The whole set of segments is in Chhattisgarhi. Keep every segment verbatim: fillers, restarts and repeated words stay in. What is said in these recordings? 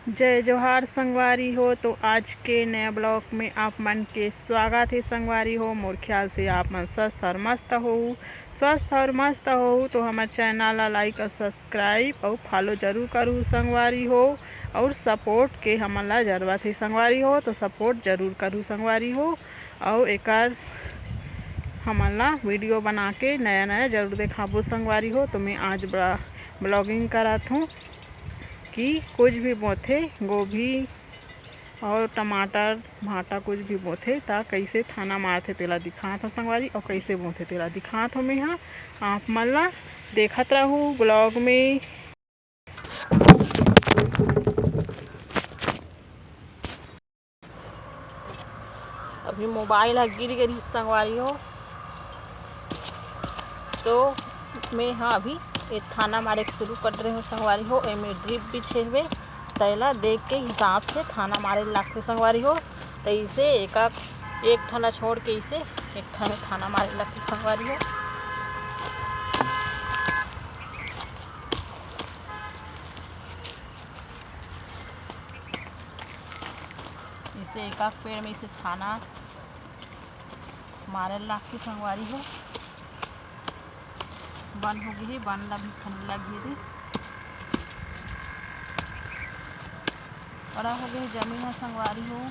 जय जोहार संगवारी हो। तो आज के नया ब्लॉग में आप मन के स्वागत हे संगवारी हो। मोर ख्याल से आप मन स्वस्थ और मस्त हो। स्वस्थ और मस्त हो तो हमर चैनल ला लाइक और सब्सक्राइब और फॉलो जरूर करू संगवारी हो। और सपोर्ट के हमन ला जरूरत हे संगवारी हो, तो सपोर्ट जरूर करू संगवारी हो। और एकर हमन ला वीडियो बना के नया नया जरूर देखाबो संगवारी हो। तो मैं आज ब्लॉगिंग करत हूँ कि कुछ भी बोथे, गोभी और टमाटर, भांटा कुछ भी बोथे, त कइसे थाना मारथे तेला दिखात हो संगवारी, और कइसे बोथे तेला दिखात हो मैं हा। आप मन ला देखत रहू ब्लॉग में। अभी मोबाइल ह गिर गे रिहिस संगवारी हो, तो मैं ह अभी ए थाना मारे के शुरू कर रहे हूँ संगवारी हो। एमे ड्रिप बिछे हुए, तैला देख के हिसाब से थाना मारे लागथे संगवारी हो। तैसे एक एक ठन ला छोड़ के इसे एक ठन थाना मारे लागथे संगवारी हो। इसे एक एक पेड़ में इसे थाना मारे लागथे संगवारी हो। बन हो गे हे, बन ला भी खन लग गे रे। बड़ा हो गे हे जमीन ह संगवारी हो।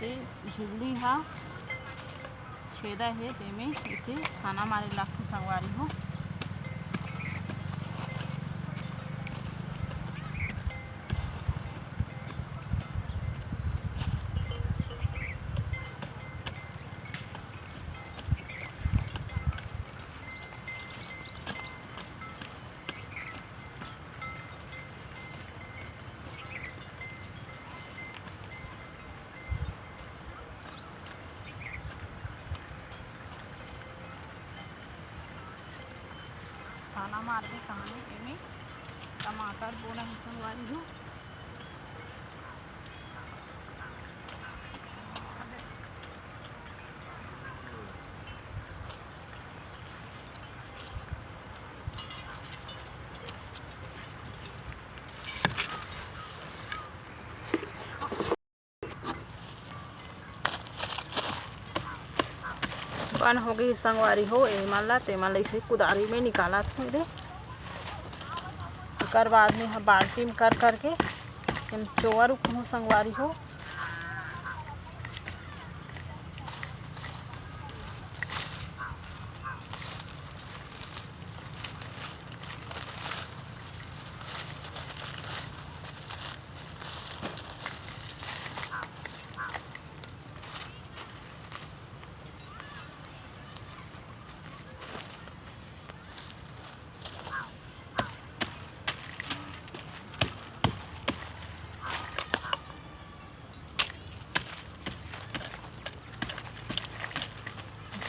जे झिल्ली हा छेदा हे, तेमे इसे थाना मारे लागथे संगवारी हो। थाना मारबे कहानी एमे टमाटर बोना हे संगवारी हो। बन हो गई संगवारी हो, एमन ला तेमन ला इसे कुदारी में निकालत हूँ रे। एकर बाद में ह बाल्टी में कर करके एम चोवा रुकहूँ संगवारी हो।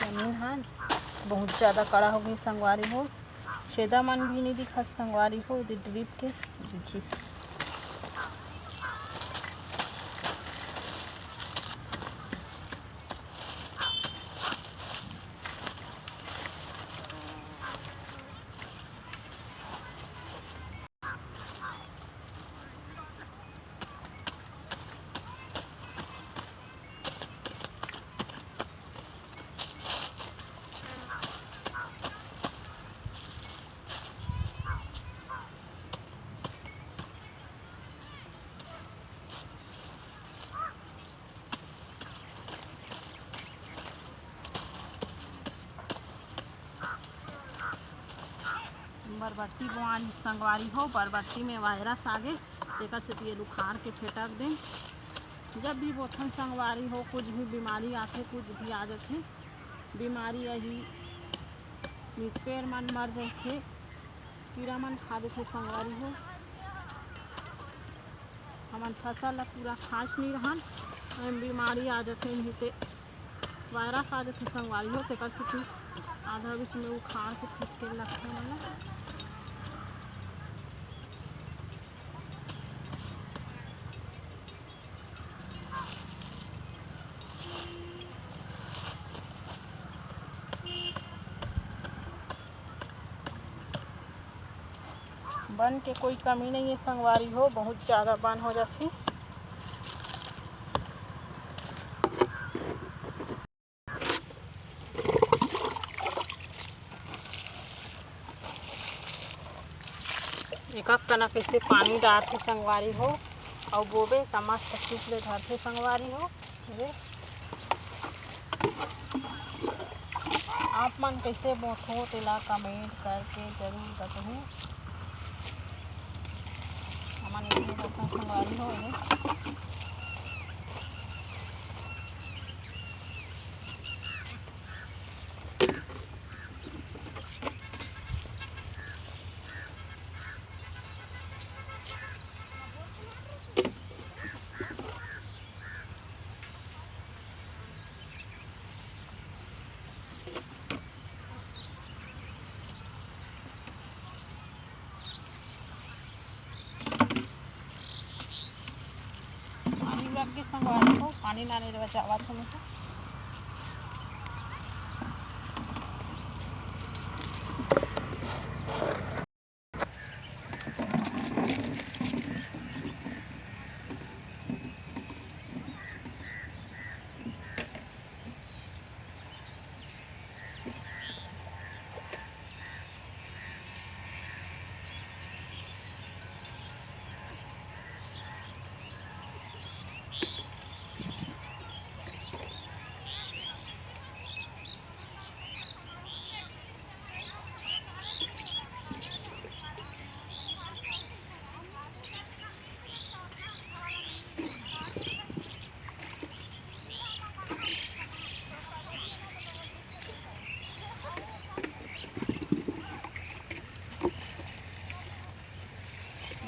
जमीन ह बहुत ज्यादा कड़ा हो गई संगवारी हो, छेदा मन भी नहीं दिखत संगवारी हो, एदे ड्रिप के दिखिस। बरबट्टी बोआन संगवारी हो, बरबट्टी में वायरस आगे, तेकर सेती एला उखाड़ के फेंटक देन। जब भी बोथन संगवारी हो, कुछ भी बीमारी आथे, कुछ भी आ जाथे, बीमारी आही, पेड़ मन मर जाथे, कीड़ा मन खा देथे संगवारी हो। हमन फसल ला पूरा खाच नहीं रहन, एम बीमारी आ जाथे, नहीं ते वायरस आ जथे संगवारी हो, तेकर सेती आधा बीच में उखाड़ के फेंक के रखथे हमन ला। बन के कोई कमी नहीं है संगवारी हो, बहुत ज्यादा बन हो जाथे। एक एक कना कैसे पानी डारथे संगवारी हो, अउ बोबे त मस्त चुप ले धरथे संगवारी हो। ये आप मन कैसे बोथो तेला कमेंट करके जरूर बताहू। हमन इतने बोथन संगवारी हो ये। पानी लग गे संगवारी हो, पानी लाने ले जावत हूँ मैं।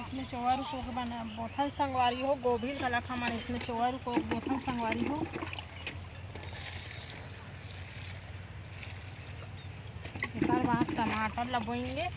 इसमें चोवा रुको के बना बोथन संगवारी हो, गोभी घलक हमन इसमें चोवा रुको के बोथन संगवारी हो। एकर बाद टमाटर ला बोएंगे।